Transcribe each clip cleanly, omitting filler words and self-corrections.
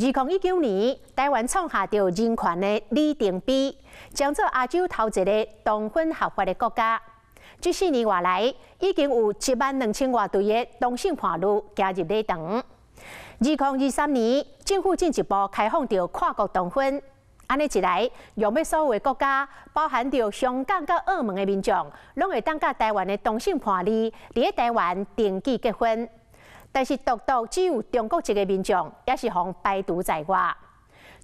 2019年，台灣創下著人權的里程碑，將做亞洲頭一个同婚合法的國家。這4年外來，已經有1萬2千外對的同性伴侶加入禮堂。2023年，政府進一步開放著跨國同婚，按呢一來，讓欲所有的國家，包含著香港佮澳門的民眾，攏會當佮台灣的同性伴侶佇咧台灣登記結婚。但是，獨獨只有中國籍的民眾，猶是予排除在外。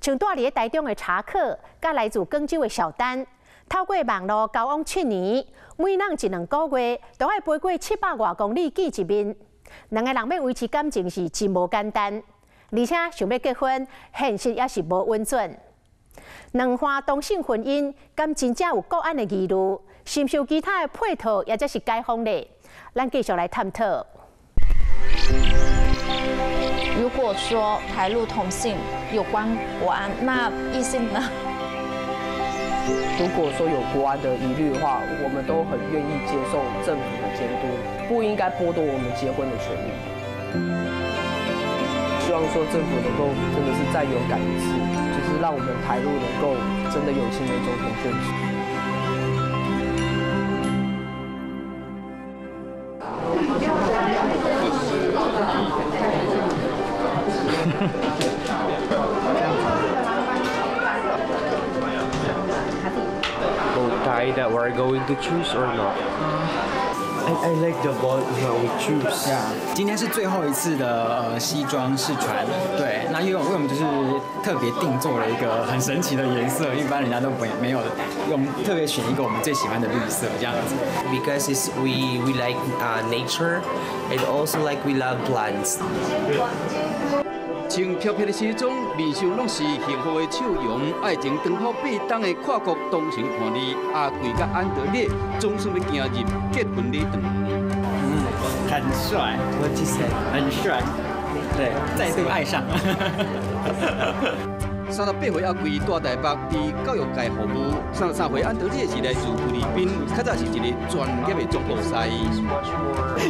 像蹛佇咧台中的查克，佮來自廣州的小丹，透過網路交往7年，每人一兩個月都愛飛過700外公里見一面。兩个人欲維持感情是真無簡單，而且想欲結婚，現實猶是無允准。兩岸同性婚姻，敢真正有國安的疑慮？是毋是有其他的配套，抑者是解方咧？咱繼續來探討。如果說台陸同性有關國安，那異性呢？如果說有國安的疑慮的話，我們都很願意接受政府的監督，不應該剝奪我們結婚的權利。希望說政府能夠真的是再勇敢一次，就是讓我們台陸能夠真的有情人終成眷屬。 Bow tie that we're going to choose or not? I like the ball that we choose. Yeah，今天是最後一次的西裝試穿，對，那因為我們就是特別定做了一個很神奇的顏色，一般人家都沒有用，特別選一個我們最喜歡的綠色這樣子。 Because it's we like nature and also like we love plants. 穿飄飄的西裝，面上攏是幸福的笑容。愛情長跑8冬的跨國同性伴侶阿貴佮安德烈，總算欲行入結婚禮堂。嗯，很帥，我其實很帥，對，再度愛上。38歲阿貴蹛台北，佇教育界服務。33歲安德烈是來自菲律賓，較早是一个專業的總鋪師。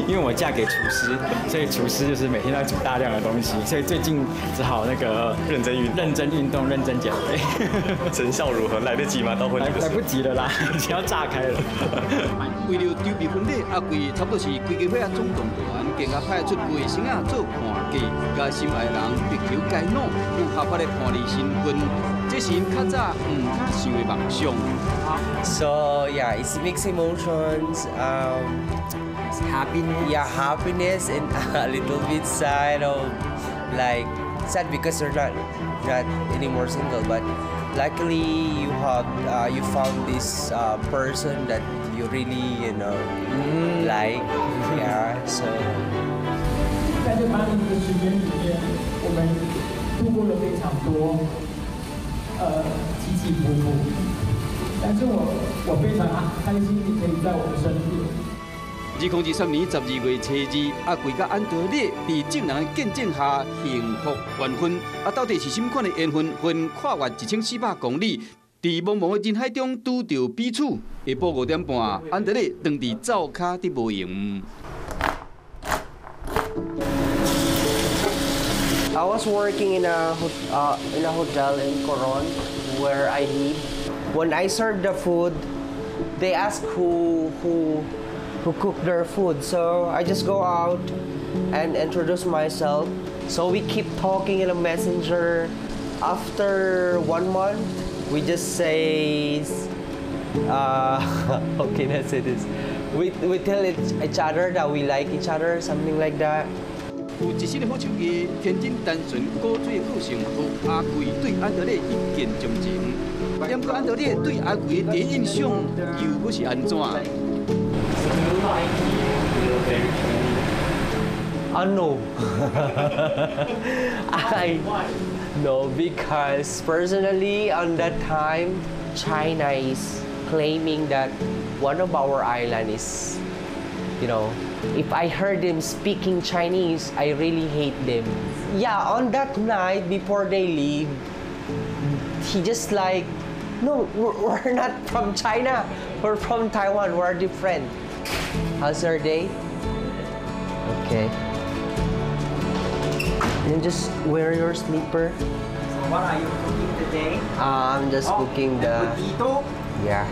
因為我嫁給廚師，所以廚師就是每天都要煮大量的東西，所以最近只好那個認真運動、認真減肥。成效如何？來得及嗎？到婚禮來不及了啦，已經要炸開了。為了籌備婚禮，阿貴差不多是規家伙仔總動員，更加派出規身仔做伴嫁，佮心愛的人白頭偕老，有合法的伴侶身份，這是𪜶較早毋敢想的夢想。 So yeah, it's mixed emotions. Happiness. Yeah, happiness and a little bit sad of like sad because you're not anymore single. But luckily you found this person that you really like. Yeah, so. 在這8年的時間裡面，我們度過了非常多，起起伏伏。但是我非常開心你可以在我的身邊。2023年12月初2，阿貴佮安德烈佇眾人的見證下幸福完婚。啊，到底是啥物款的緣分？分跨越1400公里，佇茫茫的人海中拄著彼此。下晡5點半，安德烈轉佇灶跤佇無閒。 I was working in a hotel in Coron where I live. When I served the food, they ask who cook their food. So I just go out and introduce myself. So we keep talking in a messenger. After one month, we just say, okay, that's it. We tell each other that we like each other, something like that. 有一身的好手藝，天真單純、古錐的個性，予阿貴對安德烈一見鍾情。不過安德烈對阿貴的第一印象又閣是按怎？ Ah, no. I no, because personally on that time, China is claiming that one of our island is, if I heard them speaking Chinese, I really hate them. Yeah, on that night before they leave, he just like, "No, we're not from China. We're from Taiwan. We're different." How's your day? Okay. Then just wear your slipper. So what are you cooking today? I'm just cooking the Potato yeah.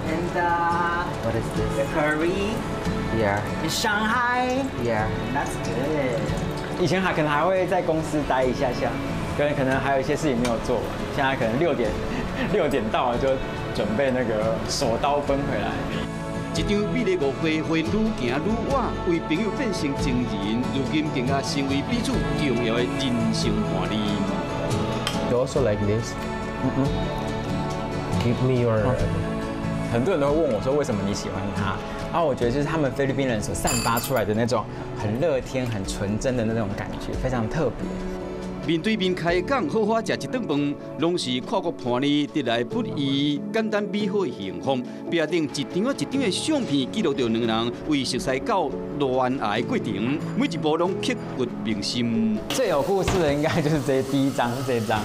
and What is the this? curry Yeah, in Shanghai. yeah. That's good. 以前还可能还会在公司待一下下，可能还有一些事情没有做完。现在可能6点到了就准备那个手刀奔回来。一场美丽误会，会愈行愈远，为朋友变成情人，如今更加成为彼此重要的人生伴侣。 You also like this? Give me your. 很多人都会问我说，为什么你喜欢他？然后我觉得就是他们菲律宾人所散发出来的那种很乐天、很纯真的那种感觉，非常特别。面对面开讲，好好食一顿饭，拢是跨国伴侣得来不易、简单美好的幸福。壁顶一张啊一张的相片，记录著两人为熟似到恋爱过程，每一步拢刻骨铭心。最有故事的应该就是这第一张这张，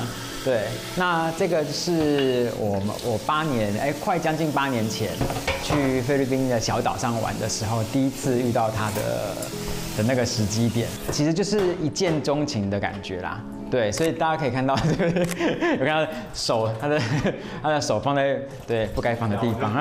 对，那这个是我8年，哎，快将近8年前去菲律宾的小岛上玩的时候，第一次遇到他的那个时机点，其实就是一见钟情的感觉啦。对，所以大家可以看到，对不对？有看到手，他的手放在对不该放的地方。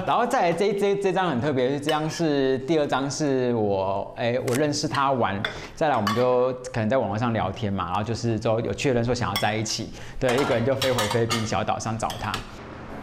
然后再来这张很特别，是这张是第二张，是我哎我认识他完，再来我们就可能在网络上聊天嘛，然后就是都有确认说想要在一起，对，一个人就飞回菲律宾小岛上找他。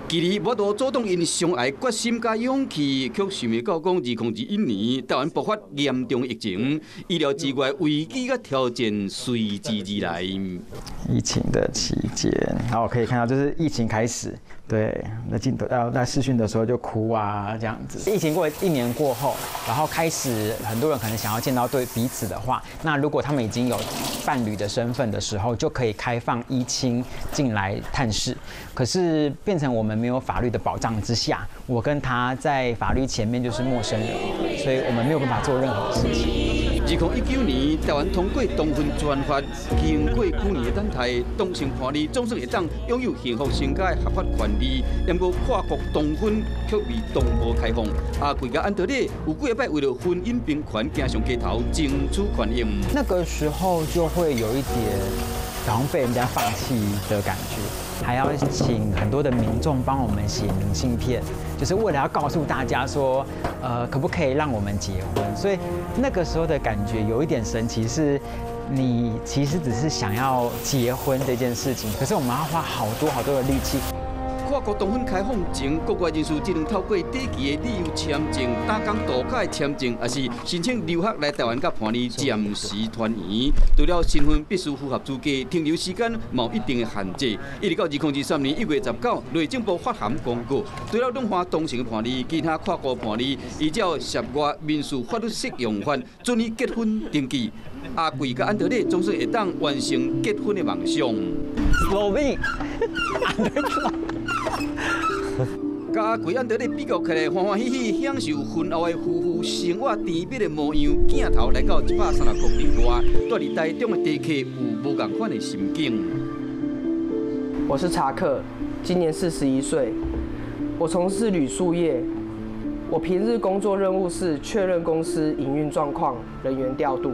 其实，无度阻挡𪜶相爱决心佮勇气，却想袂到讲，2021年台湾爆发严重疫情，意料之外危机佮挑战随之而来。疫情的期间，然后可以看到，就是疫情开始，对，那镜头在视讯的时候就哭啊这样子。疫情过了一年过后，然后开始很多人可能想要见到对彼此的话，那如果他们已经有伴侣的身份的时候，就可以开放依亲进来探视。可是变成我们没有法律的保障之下，我跟他在法律前面就是陌生人，所以我们没有办法做任何事情。2019年，台湾通过同婚专法，经过9年的等待，同性伴侣总算会当拥有幸福成家的合法权利。毋过跨国同婚却未同步开放。阿贵佮安德烈有几摆为了婚姻平权，走上街头争取权益。那个时候就会有一点好像被人家放弃的感觉，还要请很多的民众帮我们写明信片，就是为了要告诉大家说，可不可以让我们结婚？所以那个时候的感觉有一点神奇，是你其实只是想要结婚这件事情，可是我们要花好多好多的力气。跨国同婚开放前，国外人士只能透过短期的旅游签证、打工度假的签证，抑是申请留学来台湾佮伴侣暂时团圆。除了身份必须符合资格，停留时间嘛有一定的限制。一直到2023年1月19，内政部发函公告，除了两岸同性伴侣，其他跨国伴侣依照涉外民事法律适用法，准予结婚登记。阿贵佮安德烈总算会当完成结婚的梦想。 Slowly，佮阿贵安德烈比较起来，欢欢喜喜享受婚后的夫妇生活甜蜜的模样，镜头来到130公里外，蹛伫台中的茶客有无仝款的心境。我是查克，今年41岁，我从事旅宿业。我平日工作任务是确认公司营运状况、人员调度。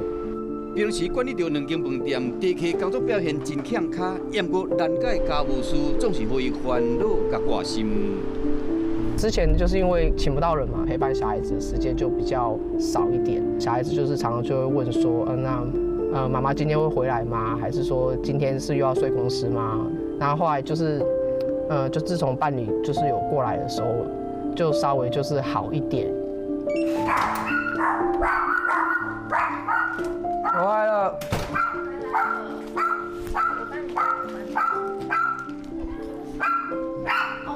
平时管理著两间饭店，茶客工作表现真欠跤，毋过难解家务事总是予伊烦恼佮挂心。之前就是因为请不到人嘛，陪伴小孩子的时间就比较少一点。小孩子就是常常就会问说，那妈妈今天会回来吗？还是说今天是又要睡公司吗？然后后来就是，就自从伴侣就是有过来的时候，就稍微就是好一点。回来了。哦，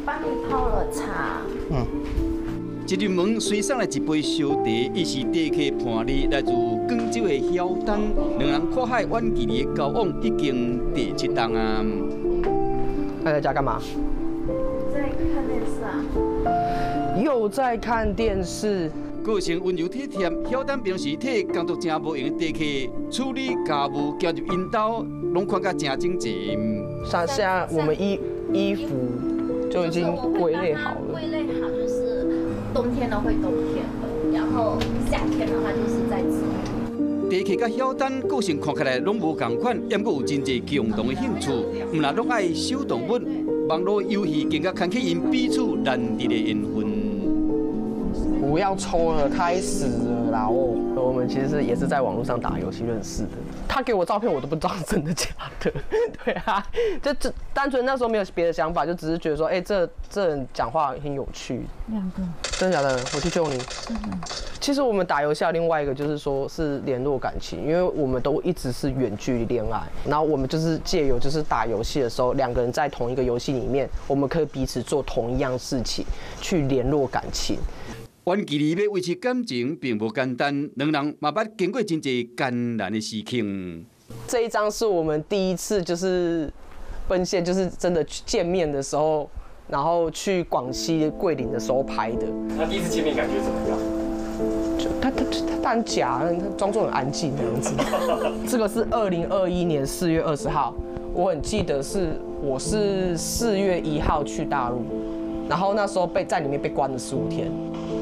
帮你泡了茶。嗯。一入门，随送来一杯烧茶，伊是茶客伴侣来自广州的晓东，两人跨海远距离的交往已经第七冬啊。那在家干嘛？在看电视啊。又在看电视。个性温柔体贴，晓丹平时替工作真无闲的茶客处理家务，行入𪜶兜，拢看甲真整齐。像现在我们衣服就已经归类好了。归类好就是冬天的会冬天的，然后夏天的话就是在织。地客佮晓丹个性看起来攏無仝款，毋過有真濟共同的興趣，毋但攏愛小動物，網路遊戲更加牽起𪜶彼此難得的緣分。不要抽了，開始了啦！哦，我們其實也是在網絡上打遊戲認識的。他給我照片，我都不知道真的假的。對啊，就這單純那時候沒有別的想法，就只是覺得說，哎，這人講話很有趣。兩個。真的假的？我去救你。真的。其實我們打遊戲另外一個就是說是聯絡感情，因為我們都一直是遠距離戀愛，然後我們就是借由就是打遊戲的時候，兩個人在同一個遊戲裡面，我們可以彼此做同一樣事情，去聯絡感情。遠距離欲維持感情並無簡單，兩人嘛捌經過真濟艱難的時刻。這一張是我們第一次就是奔現，就是真的見面的時候，然後去廣西桂林的時候拍的。那第一次見面感覺怎麼樣？就他很假，他裝作很安靜這樣子。這個是2021年4月20號，我很記得是我是4月1號去大陸，然後那時候被在裡面被關了15天。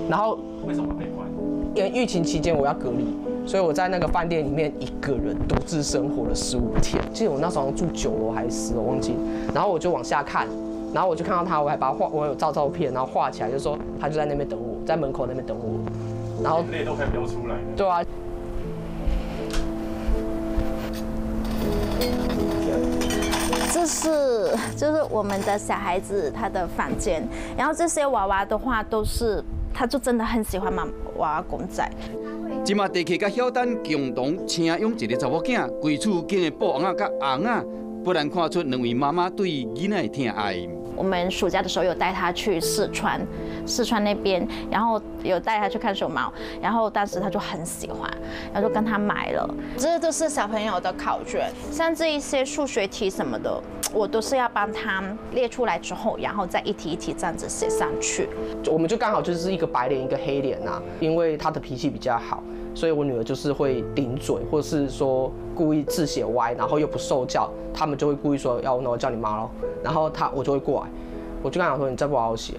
然後為什麼被關？因為疫情期間我要隔離，所以我在那個飯店裡面一個人獨自生活了15天。記得我那時候住9樓還是10樓，忘記。然後我就往下看，然後我就看到他，我還把他畫，我有照照片，然後畫起來，就說他就在那邊等我，在門口那邊等我。然後眼淚都快飆出來了。對啊。這是就是我們的小孩子他的房間，然後這些娃娃的話都是。他就真的很喜歡娃娃公仔。這馬地客佮曉丹共同請養一个查某囝，規厝間的布尪仔佮尪仔，不難看出兩位媽媽對囡仔的疼愛。我們暑假的時候有帶他去四川，四川那邊，然後有帶他去看熊貓，然後當時他就很喜歡，然後就跟他買了。這都是小朋友的考卷，像這一些數學題什麼的，我都是要幫他列出來之後，然後再一題一題這樣子寫上去。我們就剛好就是一個白臉一個黑臉啊，因為他的脾氣比較好，所以我女兒就是會頂嘴，或是說故意字寫歪，然後又不受教，他們就會故意說要那我叫你媽咯，然後我就會過來，我就跟他說你再不好好寫，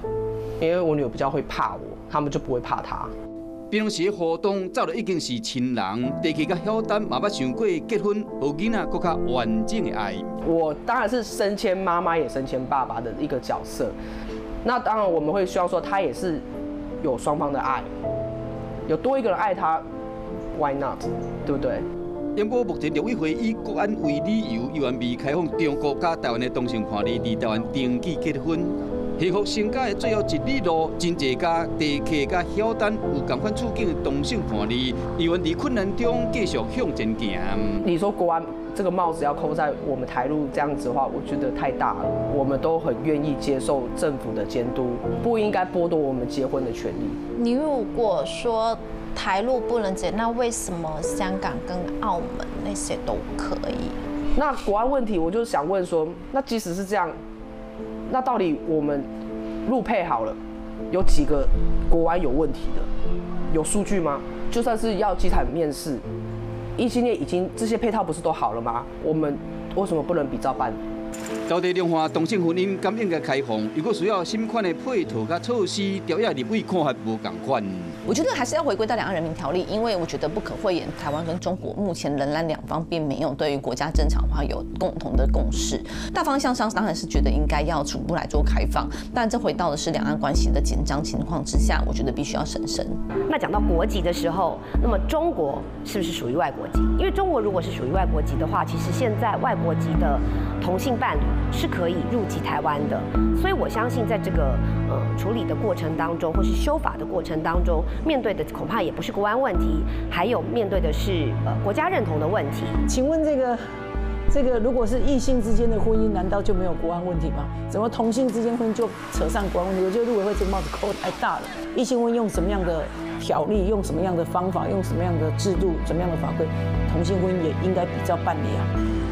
因為我女兒比較會怕我，他們就不會怕她。平常時活動早就已經是親人，地契佮曉丹嘛捌想過結婚，予囡仔閣較完整的愛。我當然是身兼媽媽也身兼爸爸的一個角色，那當然我們會希望說他也是有雙方的愛，有多一個人愛他，Why not？對不對？不過目前陸委會以國安為理由，猶原未開放中國佮台灣的同性伴侶佇台灣登記結婚。幸福成家的最後一里路，真濟家地客佮曉丹有仝款處境的同性伴侶，猶原佇困難中繼續向前行。你說國安這個帽子要扣在我們台陸這樣子的話，我覺得太大了。我們都很願意接受政府的監督，不應該剝奪我們結婚的權利。你如果說台陸不能結，那為什麼香港跟澳門那些都可以？那國安問題，我就想問說，那即使是這樣，那到底我們陸配好了，有幾個國安有問題的？有數據嗎？就算是要機場面試，異性戀已經這些配套不是都好了嗎？我們為什麼不能比照辦？到底兩岸同性婚姻敢應該開放？如果需要什款的配套佮措施，朝野立委看法無仝款。我覺得還是要回歸到兩岸人民條例，因為我覺得不可諱言，台灣跟中國目前仍然兩方並沒有對於國家正常化有共同的共識。大方向上當然是覺得應該要逐步來做開放，但這回到的是兩岸關係的緊張情況之下，我覺得必須要審慎。那講到國籍的時候，那麼中國是不是屬於外國籍？因為中國如果是屬於外國籍的話，其實現在外國籍的同性伴侶是可以入籍台灣的，所以我相信在這個處理的過程當中，或是修法的過程當中，面對的恐怕也不是國安問題，還有面對的是國家認同的問題。請問這個如果是異性之間的婚姻，難道就沒有國安問題嗎？怎麼同性之間婚姻就扯上國安問題？我覺得陸委會這個帽子扣太大了。異性婚用什麼樣的條例，用什麼樣的方法，用什麼樣的制度，什麼樣的法規，同性婚姻也應該比照辦理啊。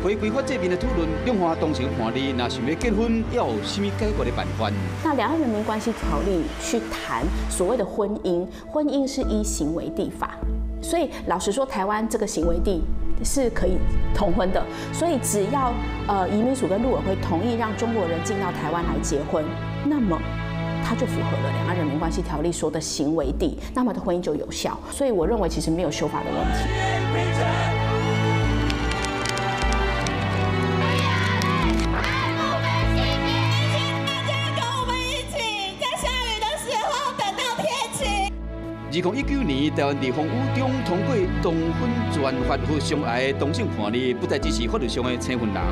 回歸法這邊的討論，兩岸同性伴侶若想欲結婚，要有啥物解決的辦法？那兩岸人民關係條例去談所謂的婚姻，婚姻是依行為地法，所以老實說，台灣這個行為地是可以同婚的，所以只要移民署跟陸委會同意讓中國人進到台灣來結婚，那麼它就符合了《兩岸人民關係條例》說的行為地，那麼的婚姻就有效。所以我認為其實沒有修法的問題。2019年，台灣佇風雨中通過同婚全法，予相愛的同性伴侶不再只是法律上的身份人。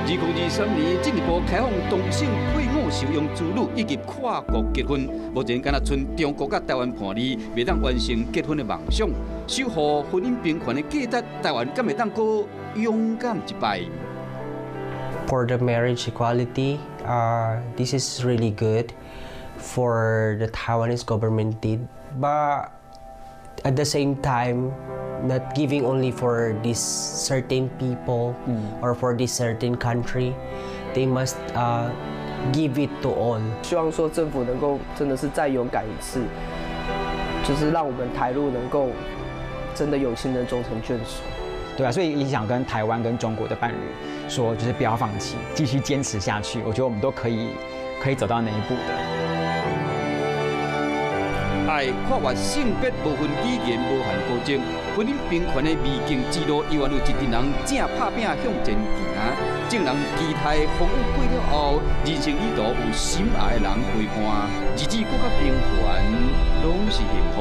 2023年進一步開放同性配偶收養子女以及跨國結婚，目前敢若賰中國佮台灣伴侶袂當完成結婚的夢想，守護婚姻平權的價值，台灣敢會當閣勇敢一擺？For the marriage equality, this is really good for the Taiwanese government did. But at the same time, not giving only for this certain people or for this certain country, they must give it to all. 希望說政府能夠真的是再勇敢一次，就是讓我們台陸能夠真的有情人終成眷屬。對啊，所以也想跟台灣跟中國的伴侶說，就是不要放棄，繼續堅持下去。我覺得我們都可以走到那一步的。愛跨越性別無分語言、無限國籍，婚姻平權的未竟之路，猶原有一群人正拍拚向前行。眾人期待風雨過了後，人生旅途有心愛的人陪伴，日子閣較平凡，攏是幸福。